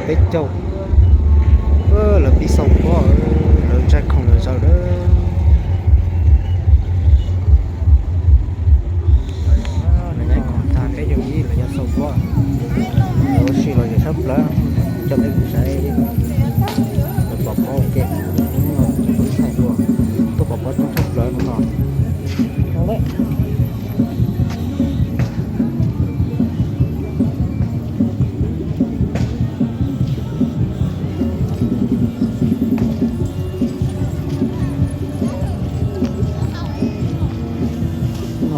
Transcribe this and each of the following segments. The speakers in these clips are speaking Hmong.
Peb caug, lawv pib xaus pob, lawv tsaij khoom lawm zaws lawm. Nyob khoom tag peb caug ib lawv yuav xaus pob, lawv ua si los yog sab plawv, coj peb mus saib lawv pov pob ua ke. Tub Ntxhais tuaj pov pob coob tshaj plaws no. No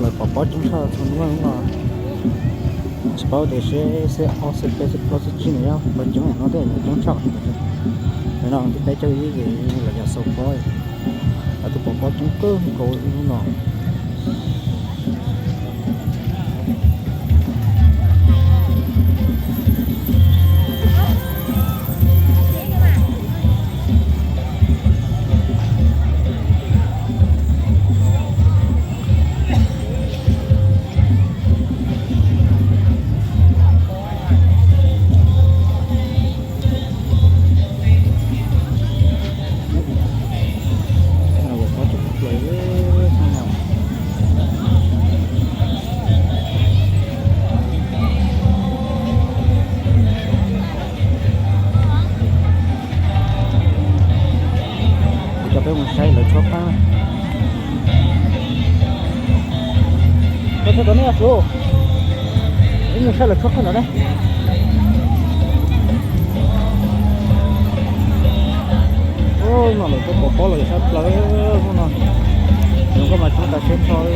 lawv pov pob coob tshaj txhua hnub no. Tsis paub tias seb xib ob xib peb xib plaub xib tsib no yog pov coob no thiab, coob tshaj. Nim no peb caug ib ces lawv yuav xaus pob, lawv tuaj pov pob coob kawg nkaus hnub no. Kuv coj peb mus saib lawv tshuab qab. Peb mus saib lawv tshuab qab ntawd ne. Ub, no lawv tuaj pov pob los yog sab plaws hnub no. Zoo nkauj mas coob tas siab tshaj.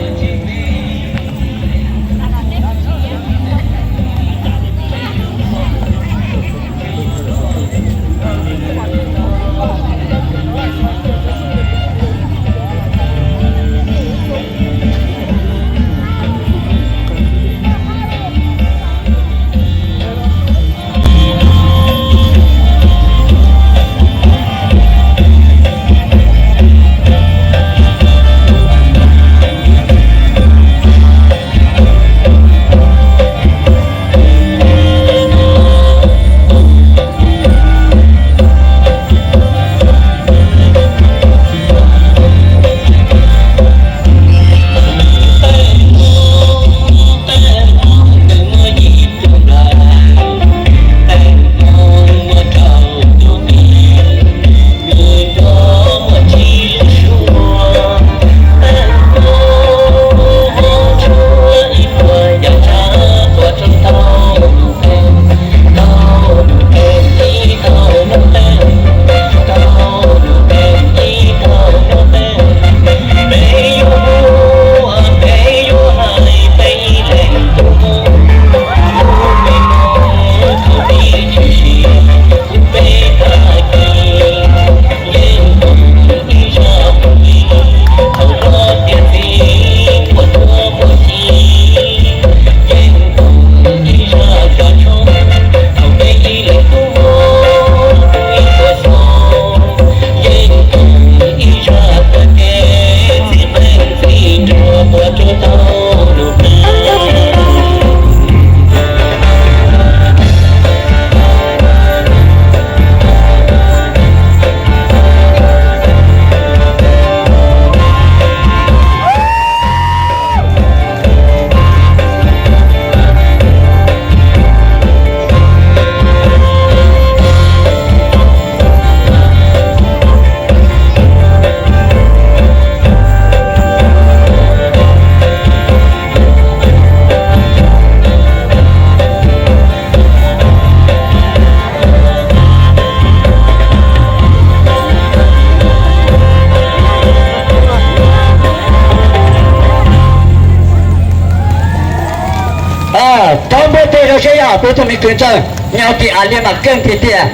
Thov npuaj tes rau siab yog peb tug me kwv ntxawg nyob tim A Liaj mas keej tiag tiag.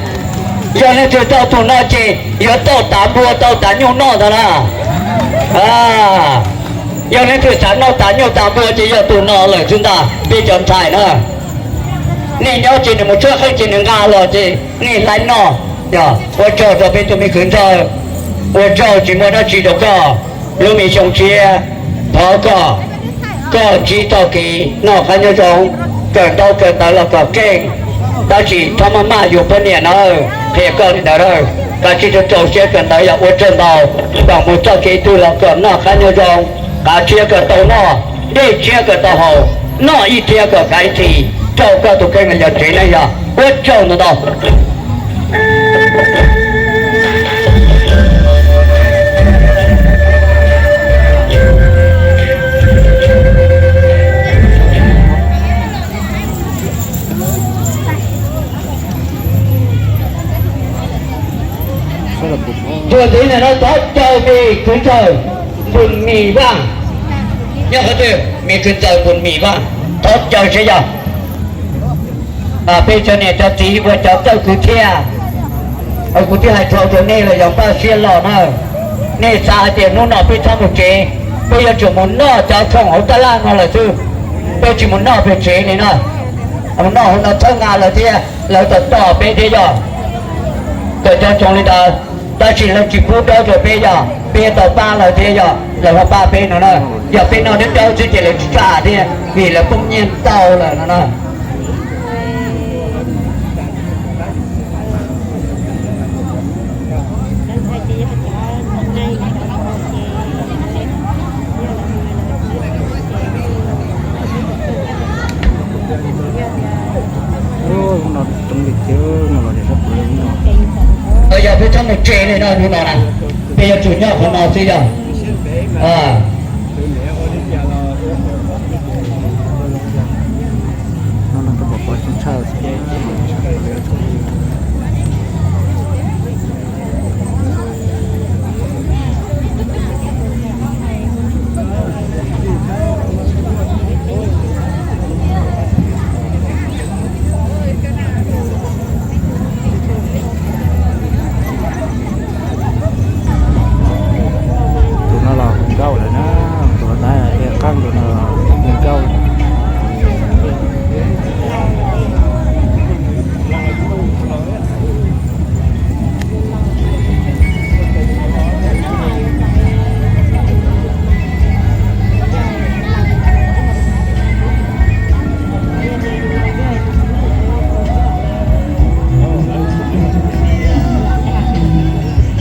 Yog leej twg tau tus no ces yuav tau tav npua tau tav nyuj noj ntag na. Yog leej twg xav noj tav nyuj tav npua ces yog tus no lawm xwb ntag peb cov ntxhais na. Nej nyob ces nws mus tshuab qeej ces nws nqa los ces nej hlais noj. Yog ua tsaug rau peb tug me kwv ntxawg, ua tsaug tsis muaj dab tsi rau koj. Lub me xyoo tshiab thov kom koj ntsib txoj kev noj qab nyob zoo, kawm ntaub kawm ntawv los kom keej, Tab sis txhob maj maj yuav poj niam na, qhia koj li ntawd na. Kav tsij rau rau siab kawm ntawv yog ua tsaug ntau, kom mus txoj kev twg los kom noj qab nyob zoo, kav tsij kom tau noj, dej tshiab kom tau haus, noj ib thiab kom kav ib txhis, rau koj tus kheej los yog tsev neeg yog ua tsaug ntau ntau. Txuas ntxiv ntawm no thov caw me kwv ntxawg Npus Mis Vaj, nyob qhov twg me kwv ntxawg Npus Mis Vaj, thov caw seb yog peb cov niam cov txiv ua cov txawj kwv txhiaj. Kuv twb hais dhau rau nej los yog npaj siab los na, nej xav hais tias hnub no peb txhob mus tsev, peb yuav tsum mus noj cov khoom hauv tab laj no lawm xwb, peb tsis mus noj pem tsev li na. Mus noj hauv no txhawb nqa lawv thiab lawv tau tos peb thiab yog. Tawm cov tsoos li ntawd, tab sis lawv tsis pub dawb rau peb yog, peb tau pab lawv thiab yog lawv ho pab peb no na. Yog peb noj dawb dawb xwb ces lawv tsis tsa thiab vim lawv poob nyiaj ntau lawm no na. Yog peb txhob mus tsev li no hnub no na, peb yuav tsum nyob qhov no xwb yog. Tus no los hu nkauj lawm na, tus tab tias qeej tus no los hu nkauj.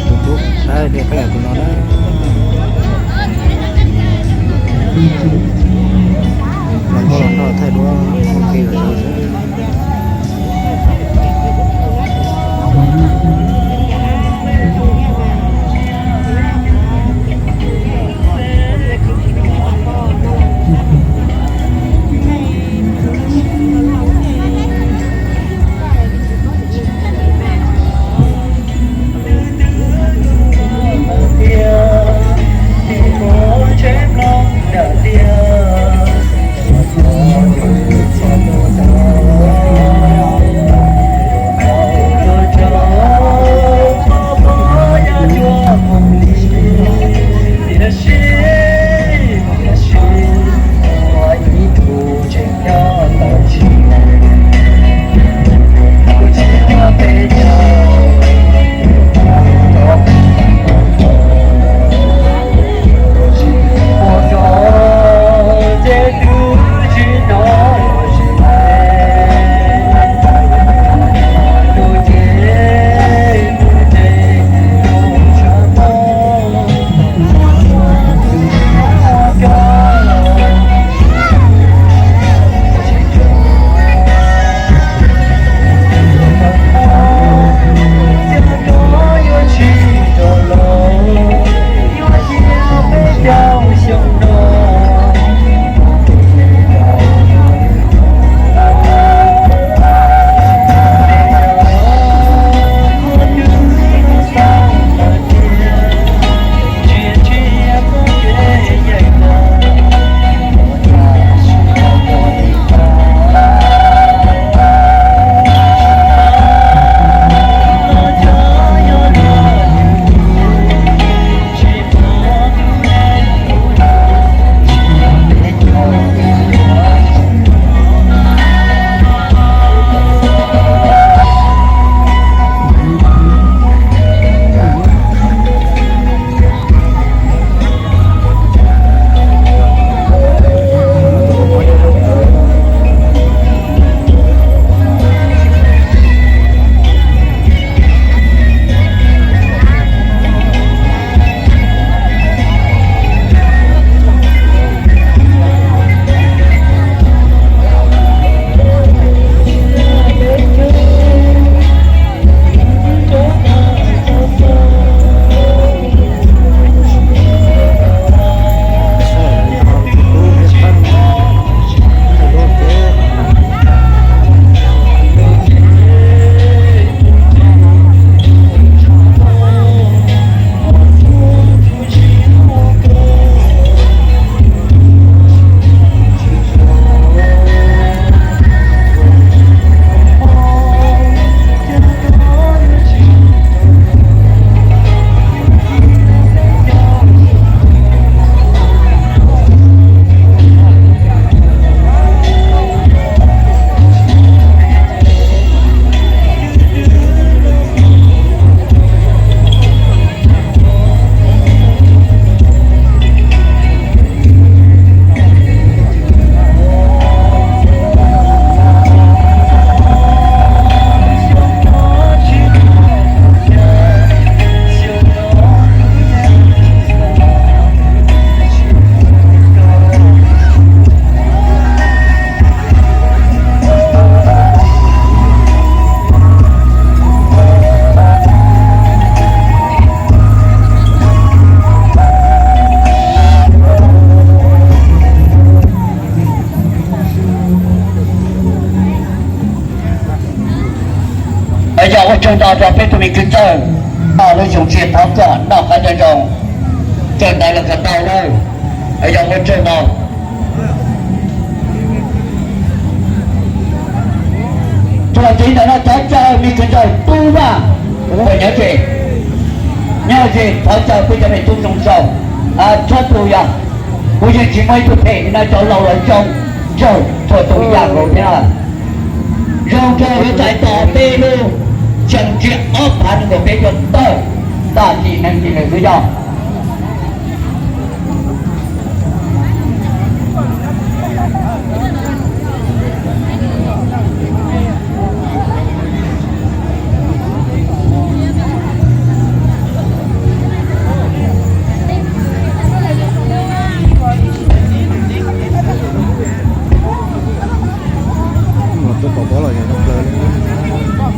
Tus tub tab tias qeej tus no na. Los nkauj los noj thaij duab ua ke lawm xwb. Tsaug ntau rau peb tug me kwv tij, lub xyoo tshiab thov kom noj qab nyob zoo, txawj ntawv los kom tau lawm, yog ua tsaug ntau. Txuas ntxiv ntawm no thov caw me kwv nraug Tub Vaj, nyob ze, nyob ze thov caw peb cov me tub zoo tsaug, txhua tus yog, kuv yeej tsis muaj ib tug phem li no, cov laus los zoo, tsaug txhua tus ib yam nkaus thiab. Zoo rau yuav txais tos peb lub xyoo tshiab ob phav nees nkaum peb yuav tawg tag sim neej sim lwm xwb yog. Tus pom pob los yog plaws li. Tus pom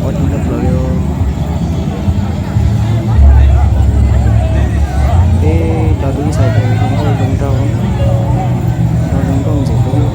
pob tsis nco plaws li. Peb cov tub ntxhais tus zoo nkauj zoo nraug, zoo nkauj ntxim hlub.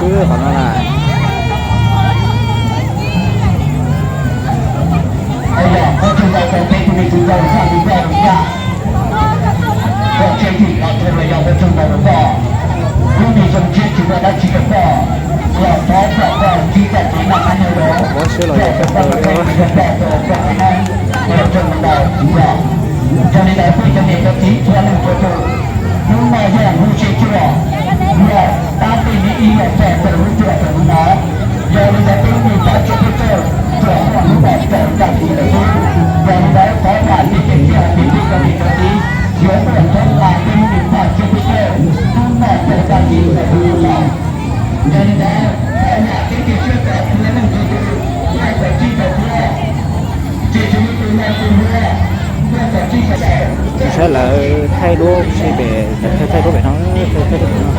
Qhov no na. Ua siab los yog ua tau li. Yog li ntawd peb cov niam cov txiv txhua leej txhua tus, hnub no yog lub sij hawm los tab tej me ib los txog rau lub cuaj rau hnub no. Yog li ntawd peb mus paj tseb peb tawg, tsuas muaj hnub no rau tag kis lawm xwb. Yog li ntawd thov vam thiab cia siab hais tias peb cov niam cov txiv yuav muaj thoob qab peb mus paj tseb peb tawg, hnub no rau tag kis lawm xwb. Yog li ntawd thov vam thiab cia siab kom txhua leej txhua tus, tsis saib lawv thaij duab seb pem, thaij thaij duab pem no, thaij duab pem no,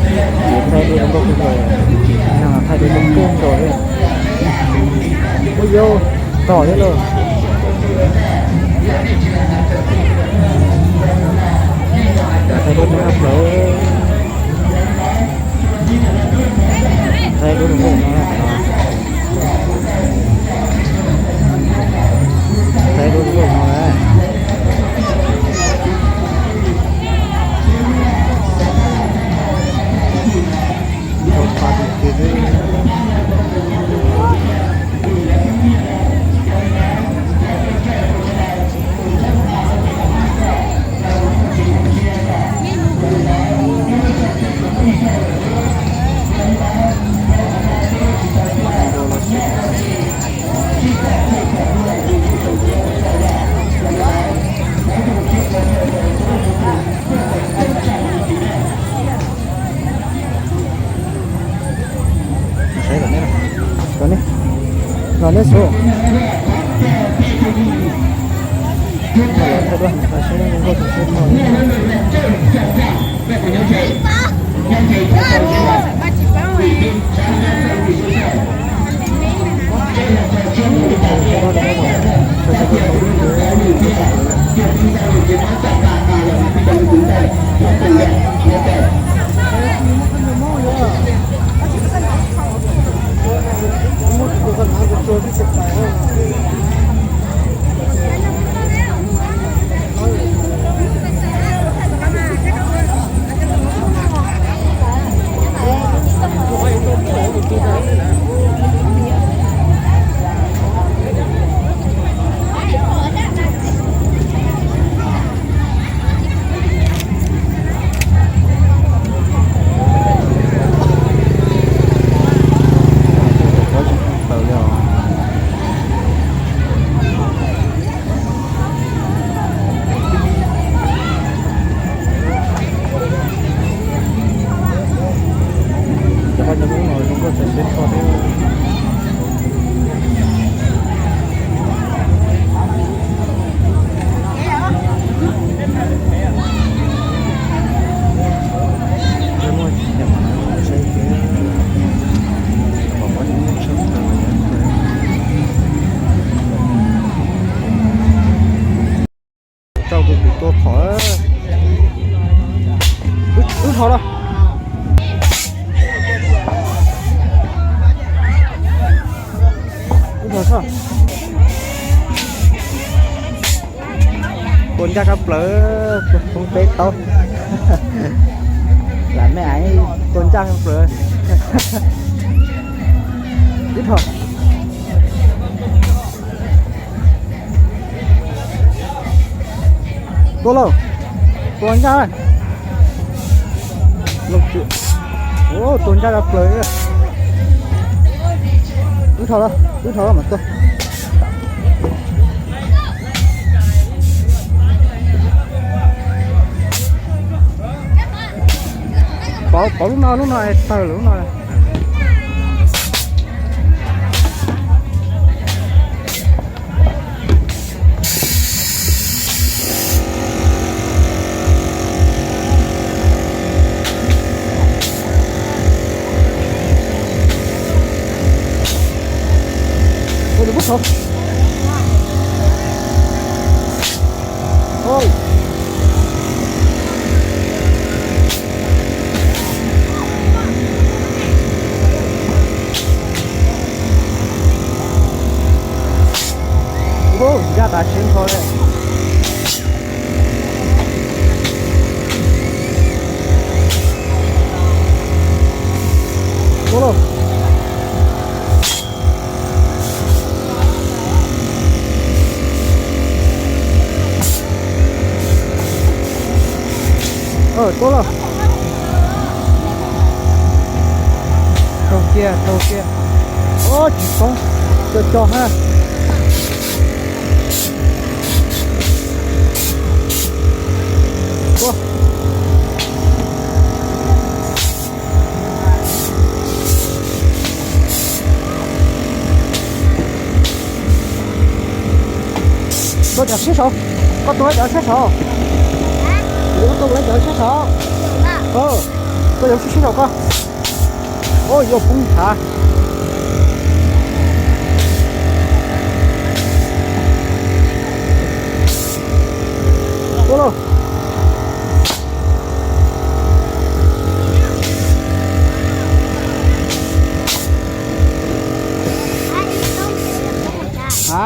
ces thaij duab zoo nkauj kawg nkaus, neeg thaij duab zoo nkauj nkaus li. Ua yau, tom thiab lauj. Thaij duab zoo nkauj plaws. Thaij duab zoo nkauj no. Thaij duab zoo nkauj no. Saib kom neb, kom neb, los neb xwb. Thaij duab, saib zoo nkauj tus seb thaij. Rau tus kwv tua phom. Wb dhos los. Wb dhos soj. Tua ncaj tshaj plaws, tus peb tau. Lam mej aiv tua ncaj tshaj plaws. Ib dhos. Tua lauj, tua ncaj. Tua ncaj tshaj plaws. Wb dhos, wb dhos mas tua. Pov, pov lub no, lub no es tawg lawm lub no. Ua tus pub thov. Oj. Siab nrho li. Ua lauj. Tuaj lauj. Raug kiag, raug kiag. Ob, tsis poob, co co ha. Tuaj cov sib saud, koj tuaj cov sib saud. Koj tuaj cov sib saud. Koj cov sib saud koj. Ua yuav poob thav. Ua lauj. Ha?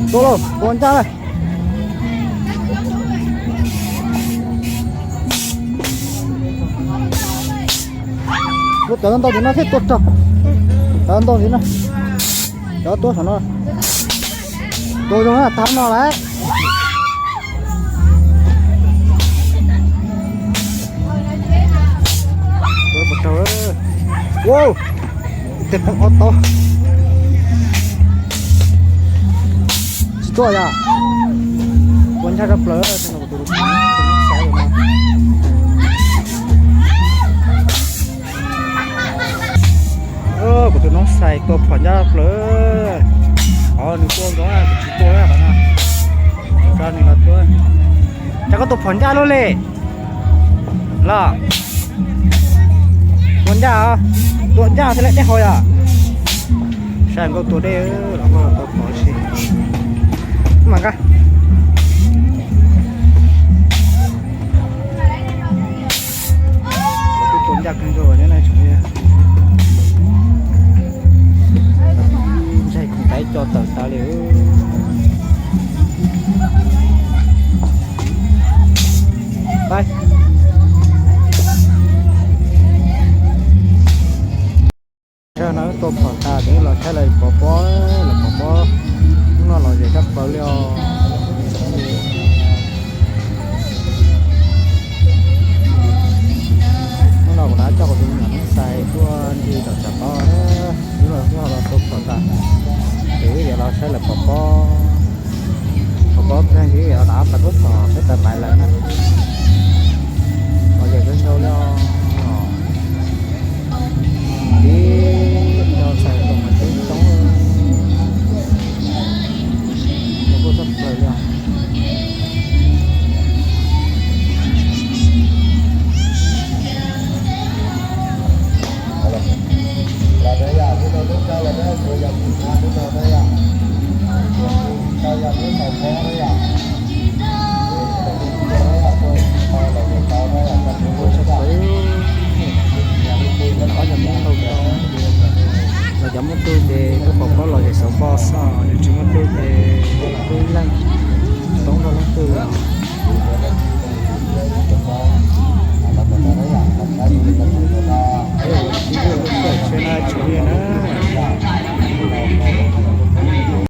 Tuaj lauj, tua ncaj na. Muab cov ntau ntau tim no thiaj tua raug. Cov ntau tim no. Cov tuaj saum no. Tua zoo na, tag no lawm. Ua, tej poob ob tau. Tsis tuaj yom. Ua ncaj tshaj plaws. Kuv tus noob xais tua phom ncaj plaws. Qhov nws tua nkaus kuv tsis tua qhov no. Tso nws los tua. Cas koj tua phom ncaj luaj li los? Tua ncaj, tua ncaj thiaj li deb hau yom. Saib nkauj tua dej los koj tua phom si. Mas nqa. Tua ncaj kawg nkaus li na tsoom phooj ywg. Ntsaig khoom tais co tawm tas li. Pais. Sawv daws no tua phom tas ces los saib lawv pov pob, lawv pov pob. Hnub no los zem tshaj plaws li os. Hnub no kuv rov coj kuv tus me nyuam noob xais tuaj ncig tom tshav pob. Hnub no twb ho los tua phom tas, ces wb yuav los saib lawv pov pob. Pov pob tag ces wb yuav rov qab pais pub phom peb tawm pais lawm na. Los zem kawg nkaus li os. Ib co xais tua mas coob coob, kuj tshaj plaws li os.